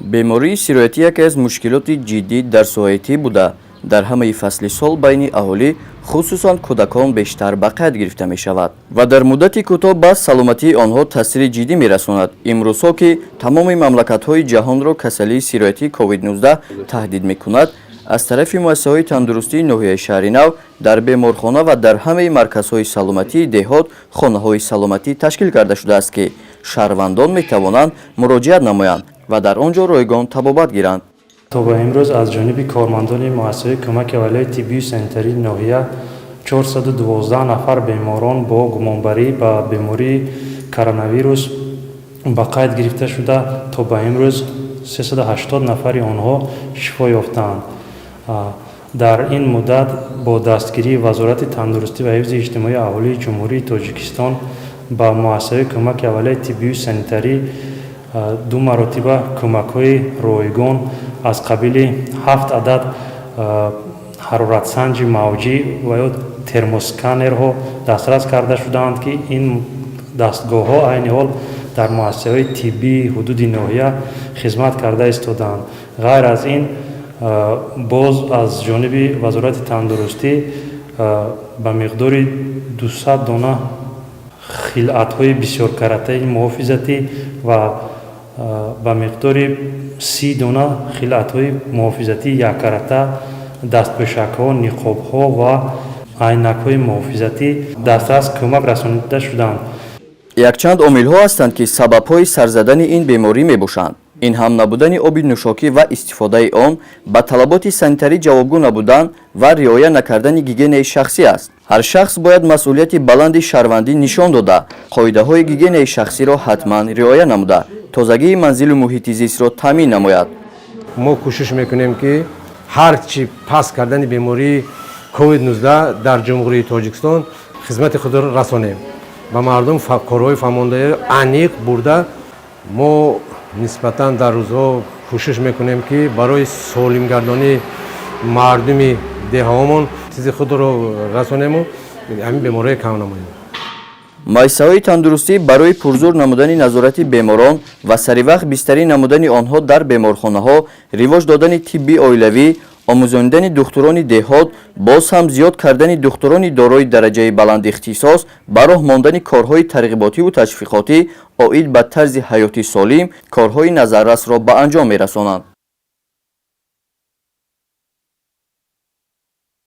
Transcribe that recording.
Бемории сироятӣ яке аз мушкилоти ҷиддӣ дар соҳаи тиб буда, дар ҳамаи фасли сол байни аҳолӣ, хусусан кӯдакон, бештар ба қайд гирифта мешавад ва дар муддати кӯтоҳ ба саломатии онҳо таъсири ҷиддӣ мерасонад. Имрӯзҳо, ки тамоми мамлакатҳои ҷаҳонро касалии сироятии COVID-19 таҳдид мекунад, аз тарафи муассисаҳои тандурустии ноҳияи Шаҳринав дар беморхона ва дар ҳамаи марказҳои саломатии деҳот хонаҳои саломатӣ ташкил карда шудааст, ки шаҳрвандон метавонанд муроҷиат намоянд ва дар он ҷо ройгон табобат гиранд. То ба имрӯз аз ҷониби кормандони муассисаи кӯмаки аввалияи тиббию санитарии ноҳия 412 нафар беморон бо гумонбарӣ ба бемории коронавирус ба қайд гирифта шуда, то ба имрӯз 380 нафари онҳо шифо ёфтаанд. Дар ин муддат бо дастгирии Вазорати тандурустӣ ва ҳифзи иҷтимоии аҳолии Ҷумҳурии Тоҷикистон ба муассисаи кӯмаки аввалияи тиббию санитарӣ ду маротиба кӯмакҳои ройгон аз қабили ҳафт адад ҳароратсанҷи мавҷӣ ва ё термосканерҳо дастрас карда шудаанд, ки ин дастгоҳҳо айни ҳол дар муассисаҳои тиббии ҳудуди ноҳия хизмат карда истодаанд. Ғайр аз ин, боз аз ҷониби Вазорати тандурустӣ ба миқдори 200 дона хилъатҳои бисёркаратаи муҳофизатӣ ва ба миқдори 30 дона хилъатҳои муҳофизатии яккарата, дастпӯшакҳо, ниқобҳо ва айнакҳои муҳофизатӣ дастрас кӯмак расонида шуданд. Якчанд омилҳо ҳастанд, ки сабабҳои сарзадани ин беморӣ мебошанд. Ин ҳам набудани оби нӯшокӣ ва истифодаи он, ба талаботи санитарӣ ҷавобгӯ набудан ва риоя накардани гигиенаи шахсӣ аст. Ҳар шахс бояд масъулияти баланди шаҳрвандӣ нишон дода, қоидаҳои гигиенаи шахсиро ҳатман риоя намуда, тозагии манзилу муҳити зистро таъмин намояд. Мо кӯшиш мекунем, ки ҳарчи паст кардани бемории COVID-19 дар Ҷумҳурии Тоҷикистон хизмати худро расонем, ба мардум корҳои фаҳмондаи аниқ бурда. Мо нисбатан дар рӯзҳо кӯшиш мекунем, ки барои солимгардонии мардуми деҳаҳомон чизи худро расонему ҳамин бемориҳо кам намоем. Муассисаҳои тандурустӣ барои пурзур намудани назорати беморон ва саривақт бистарӣ намудани онҳо дар беморхонаҳо, ривоҷ додани тибби оилавӣ, омӯзонидани духтурони деҳот, боз ҳам зиёд кардани духтурони дорои дараҷаи баланд ихтисос, ба роҳ мондани корҳои тарғиботиву ташвиқотӣ оид ба тарзи ҳаёти солим корҳои назаррасро ба анҷом мерасонанд.